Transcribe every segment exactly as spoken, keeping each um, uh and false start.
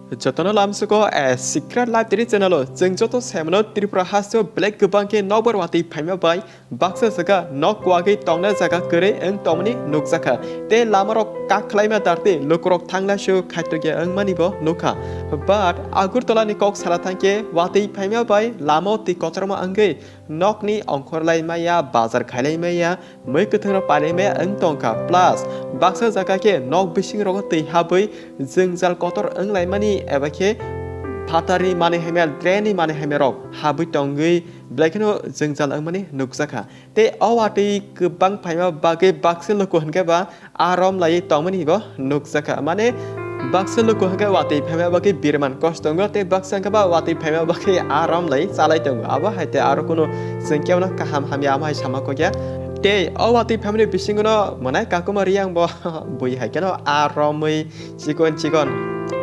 Jotono lamsugo a Secret Life Tiri channel o chwng joto saimano Tripura hasteo belai kwbang khe nokbar watwi phaima bai baksa jaga nok kwagwi tongna jaga kwrwi wng tongmani nukjakha. Tei lamarok kak khlaima dartwi lukurok thangna su khaitokya wngmani bo nukha. But Agartala ni kok sala thangkhe watwi phaima bai lama twi kotorma wngwi nokni ongkhorlai maya, bazar khailai maya, mui kwthwngrok pailai maya wng tongkha. Plus baksa jaga khe nok bisingrogo twi habwi jwngjal kotor wnglaimani eba khe phatarni manwi hamya, drainni manwi hamyarok habwi tongwi belai kheno jwngjal wngmani nukjakha. Tei o watwi kwbang phaima bagwi baksa luku hwnkhe ba arom laiwi tongmani bo nukjakha. Mane baksa luku hwnkhe watwi phaima bagwi birman kosto wngo tei baksa hwnkhe ba watwi phaima bagwi arom laiwi chalai tongo. Abo hai tei aro kunu chwng kebono kaham hamya amo hai sama kokya. Tei o watwi phaimani bisingono mwnai kakuma riyang bo bui hai kheno aromwi chikon chikon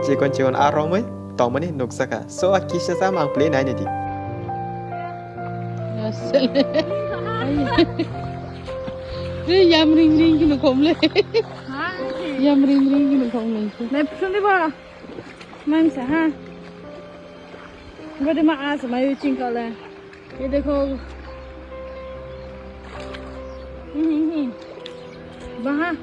chikon chikon aromwi tongmani nukjakha. So a kisa sa mang play nai nai di. Asal. Re yam ring ring kino komle. Yam ring ring kino komle. Nai phundi ba. Mansa ha. Bade ma as mayu chingkale. Ye dekho. Hmm, hmm, hmm. Baha.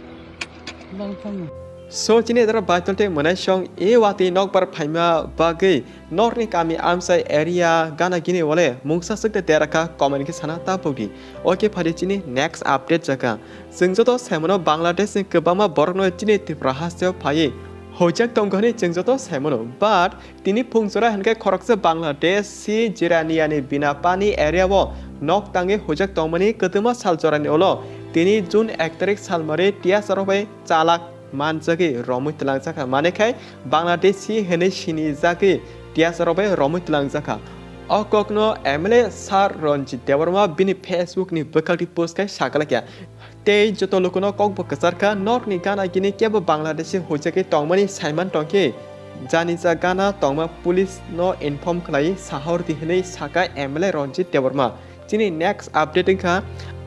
Bang thang. So chini dara baitul tei mwnai song e watwi nokbar phaima bagwi norni kami amsai area gana gini wale mungsa swkte derakha comment khe sana ta pokdi. Oke phadi chini next update jaka. Chwng joto saimano Bangladesh ni kwbangma borokno chini Tripura hasteo phaiwi hojak tongo hwnwi chwng joto saimano. But tini phung jora hinkhe khoroksa Bangladesh si Jiraniani Binapani area o nok tangwi hojak tongmani kwtwma sal jorani ulo tini June ek tarik salmari tiyasarok bai chalak manjagwi romwi twlangjakha. Mane khai Bangladesh si hwnwi sinijagwi tiyasarok bai romwi twlangjakha. O kokno M L A Sir Ranjit Debbarma bini Facebook ni bwkhakni post khai sakalakya. Tei joto lukuno kokbo kwcharkha, norni gana gini kebo Bangladeshi hoijagwi tongmani saiman tongkhe, janija gana tongma police no inform khlai sahordi hwnwi saka M L A Ranjit Debbarma. Chini next update wngkha,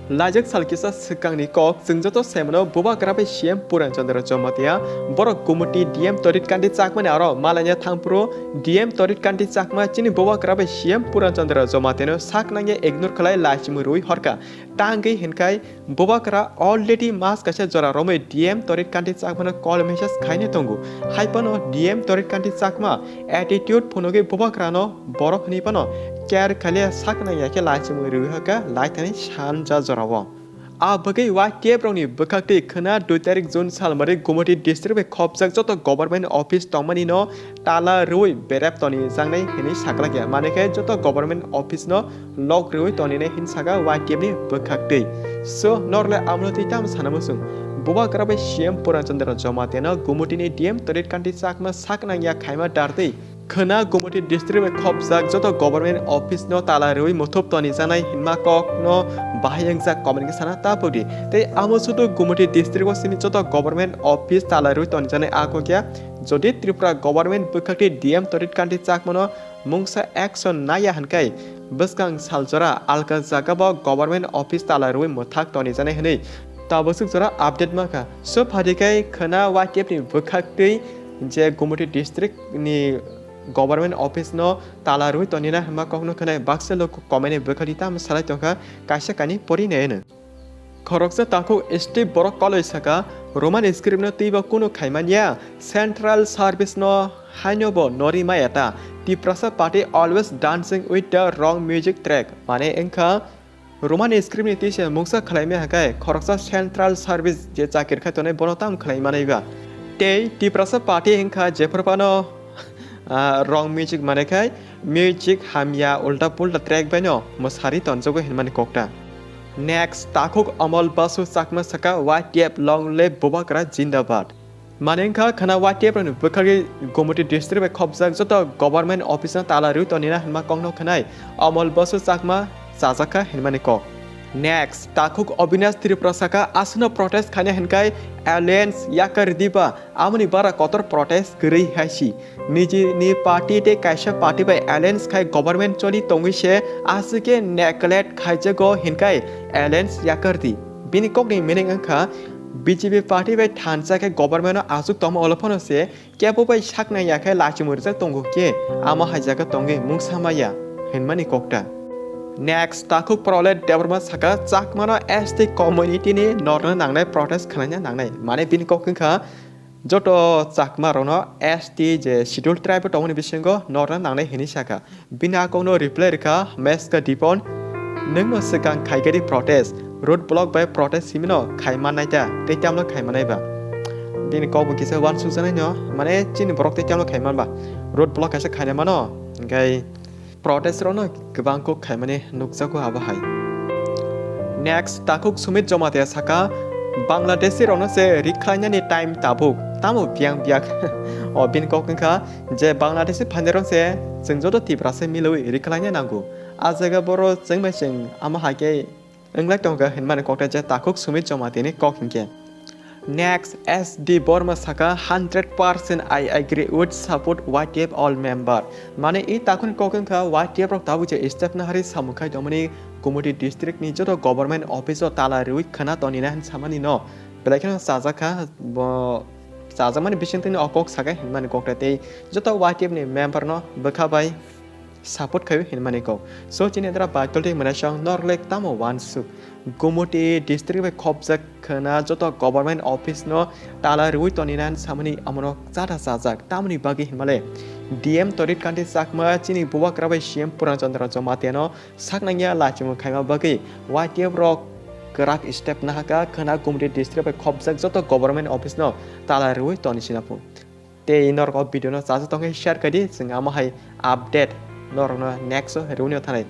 laijak sal kisa swkangni kok, chwng joto saimano Bubagra bai C M Puran Chandra Jamatia, borok Gumuti D M Torit Kanti Chakmani aro malanya thangphuru D M Torit Kanti Chakma chini Bubagra bai C M Puran Chandra Jamatiano sak nangya ignore khlai laichimwi rwi horkha. Tangwi hinkhai Bubagra already mas kaisa jora romwi D M Torit Kanti Chakmano call message khaina tongo. Hai phano D M Torit Kanti Chakma attitude phunugwi Bubagrano borok hwnwi phano care khalia sak nangya khe laichimwi rwi hwkha laithani sanja jorao. A bagwi Y T F rokni bwkhaktwi khwna dui tarik June salmari Gumoti district bai khopjak joto government office tongmani no tala rwi berep tonijaknai hwnwi saklakya. Manwi khe joto government office no lok rwi toninai hin saka Y T F ni bwkhaktwi. So, norle amno twi tamo sana muchung? Bubagra bai C M Puran Chandra Jamatia no Gumoti ni D M Torit Kanti Chakma sak nangya khaima dartwi khwna Gumoti district bai khopjak joto government office no tala rwi muthub tonijaknai hinma kok no bahai wngjak comment khe sana ta pudi. Tei amo sudu Gumoti district o simi joto government office tala rwi tonijaknai a kok ya. Jodi Tripura government bwkhaktwi D M Torit Kanti Chakma no mungsa action naiya hinkhai bwskang saljora alka jagao government office tala rwi mwthak tonijaknai hwnwi tabuk swk jora update mankha. So phadikhai khwna Y T F ni bwkhaktwi je Gumoti district ni government office no tala rwi tonina hwnma kokno khwnai baksa lok comment ni bwkhaktwi tamo salai tongkha kaisa kani pori nai hwnwi. Khoroksa takhuk S T borok koloi saka, Roman script no twibo kunu khaimanya, central service no haino bo nori maya ta. Tiprasa party always dancing with the wrong music track. Mane wngkha Roman script ni twi se mungsa khlaimaya hakai khoroksa central service je chakir khai tongnai bono tam khlai manai ba. Tei Tiprasa party wngkha jephru phano ah, wrong music mane khai music hamya ulta pulta track bai no mwsari tonjogo hinmani kokta. Next, takhuk Amol Basu Chakma saka Y T F long live Bubagra jindabad. Mane wngkha khwna Y T F rokni bwkhagwi Gumoti district bai khopjak joto government office no tala rwi tonina hinma kokno khwnai Amol Basu Chakma chajakha hinmani kok. Next, takhuk Obinash Tripura saka aswkno protest khaina hinkhai alliance yakar diba. Amoni bara kotor protest kwrwi hai si. Nijini party tei kaisa party bai alliance khai government choli tongwi se aswk khe neglect khaijago hinkhai alliance yakar di. Bini kokni meaning wngkha B J P party bai thansa khe government o achuk tongma olo phano se kebo bai saknai ya khe lachimung rijak tongo khe ama hai jaga tongwi mungsa maya hinmani kokta. Next, Takhuk Prahlad Debbarma saka Chakmano S T community ni norna nangnai protest khwlaina nangnai. Mane bini kok wngkha joto Chakma rokno S T je schedule tribe tongmani bisingo norna nangnai hinwi saka. Bini a kokno reply rwkha Meska Dipon, nwngno swkang khaikhe di protest, road block bai protest simino khai mannai ta, tei tamno khai mannai ba. Bini kokbo kisa uansukjaknaino, mane chini borok tei tamno khai manba, road block kaisa khaina mano, hingkhai protest rokno kwbang kok khaimani nukjago abo hai. Next, Takhuk Sumit Jamatia saka, Bangladeshi rokno se rikhlainani time tabuk, tamo biyang biyak. O bini kok wngkha je Bangladeshi phainairok se chwng joto Tiprasa milwi rikhlaina nango. A jaga boro chwng bai chwng ama hai khe wnglai tongkha hinmani kokta je Takhuk Sumit Jamatia ni kok hinkhe. Next, S D Borma saka, hundred percent I agree with support Y T F all member. Mane i takhuk ni kok wngkha Y T F rok tabuk je step nahari samung khai tongmani Gumoti district ni joto government office o tala riwi khwna tonina hin samani no. Belai kheno chajakha bo chajakmani bisingtwi no o kok saka hinmani kokta tei joto Y T F ni member no bwkha bai support khaio hinmani kok. So chini dra Baitolti Mwnaisong norlek tamo uansuk. Gumoti district bai khopjak khwna joto government office no tala riwi tonina samani amono chata chajak. Tamoni bagwi hinmale D M Torit Kanti Chakma chini bubagra bai C M Purna Chandra Jamatia no saknangya lachimung khaima bagwi Y T F rok kwrak step nahaka khwna Gumoti district bai khopjak joto government office no tala riwi toni sinaphu. Tei norok o video no chajak tongkhe share khaidi, chwng amo hai update norokno next o rwnwi thanai.